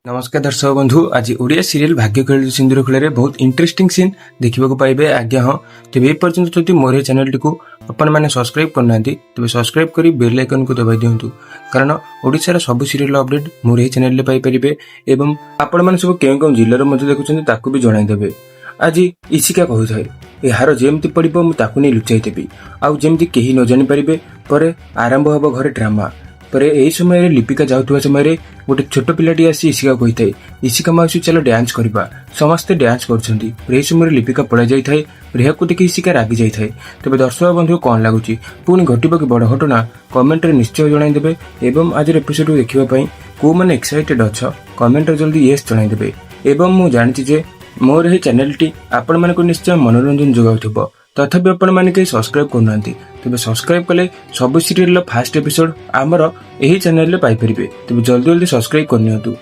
ନମସ୍କାର ଦର୍ଶକ ବନ୍ଧୁ, ଆଜି ଓଡ଼ିଆ ସିରିଏଲ ଭାଗ୍ୟ ଖେଳିଛି ସିନ୍ଦୁର ଖେଳରେ ବହୁତ ଇଣ୍ଟରେଷ୍ଟିଂ ସିନ୍ ଦେଖିବାକୁ ପାଇବେ। ଆଜ୍ଞା ହଁ, ତେବେ ଏ ପର୍ଯ୍ୟନ୍ତ ଯଦି ମୋର ଏହି ଚ୍ୟାନେଲଟିକୁ ଆପଣମାନେ ସବସ୍କ୍ରାଇବ୍ କରିନାହାନ୍ତି, ତେବେ ସବସ୍କ୍ରାଇବ୍ କରି ବେଲ୍ ଆଇକନ୍କୁ ଦବାଇ ଦିଅନ୍ତୁ, କାରଣ ଓଡ଼ିଶାର ସବୁ ସିରିଏଲ ଅପଡେଟ୍ ମୋର ଏହି ଚ୍ୟାନେଲରେ ପାଇପାରିବେ ଏବଂ ଆପଣମାନେ ସବୁ କେଉଁ କେଉଁ ଜିଲ୍ଲାରୁ ମଧ୍ୟ ଦେଖୁଛନ୍ତି, ତାକୁ ବି ଜଣାଇଦେବେ। ଆଜି ଇଶିକା କହୁଥାଏ, "ଏ ହାର ଯେମିତି ପଡ଼ିବ, ମୁଁ ତାକୁ ନେଇ ଲୁଚାଇ ଦେବି, ଆଉ ଯେମିତି କେହି ନ ଜାଣିପାରିବେ। ପରେ ଆରମ୍ଭ ହେବ ଘରେ ଡ୍ରାମା।" ପରେ ଏହି ସମୟରେ ଲିପିକା ଯାଉଥିବା ସମୟରେ ଗୋଟେ ଛୋଟ ପିଲାଟି ଆସି ଇଶିକା କହିଥାଏ, "ଇଶିକା ମାଉସୀ, ଚାଲ ଡ୍ୟାନ୍ସ କରିବା, ସମସ୍ତେ ଡ୍ୟାନ୍ସ କରୁଛନ୍ତି।" ଏହି ସମୟରେ ଲିପିକା ପଳାଇ ଯାଇଥାଏ। ଏହାକୁ ଦେଖି ଇଶିକା ରାଗି ଯାଇଥାଏ। ତେବେ ଦର୍ଶକ ବନ୍ଧୁ, କ'ଣ ଲାଗୁଛି, ପୁଣି ଘଟିବ କି ବଡ଼ ଘଟଣା? କମେଣ୍ଟରେ ନିଶ୍ଚୟ ଜଣାଇଦେବେ ଏବଂ ଆଜିର ଏପିସୋଡକୁ ଦେଖିବା ପାଇଁ କୋଉମାନେ ଏକ୍ସାଇଟେଡ୍ ଅଛ, କମେଣ୍ଟରେ ଜଲ୍ଦି ୟେସ୍ ଜଣାଇଦେବେ। ଏବଂ ମୁଁ ଜାଣିଛି ଯେ ମୋର ଏହି ଚ୍ୟାନେଲଟି ଆପଣମାନଙ୍କୁ ନିଶ୍ଚୟ ମନୋରଞ୍ଜନ ଯୋଗାଉଥିବ, ତଥାପି ଆପଣମାନେ କେହି ସବସ୍କ୍ରାଇବ୍ କରୁନାହାନ୍ତି। ତେବେ ସବସ୍କ୍ରାଇବ୍ କଲେ ସବୁ ସିରିଏଲର ଫାଷ୍ଟ ଏପିସୋଡ୍ ଆମର ଏହି ଚ୍ୟାନେଲରେ ପାଇପାରିବେ। ତେବେ ଜଲ୍ଦି ଜଲ୍ଦି ସବସ୍କ୍ରାଇବ୍ କରିନିଅନ୍ତୁ।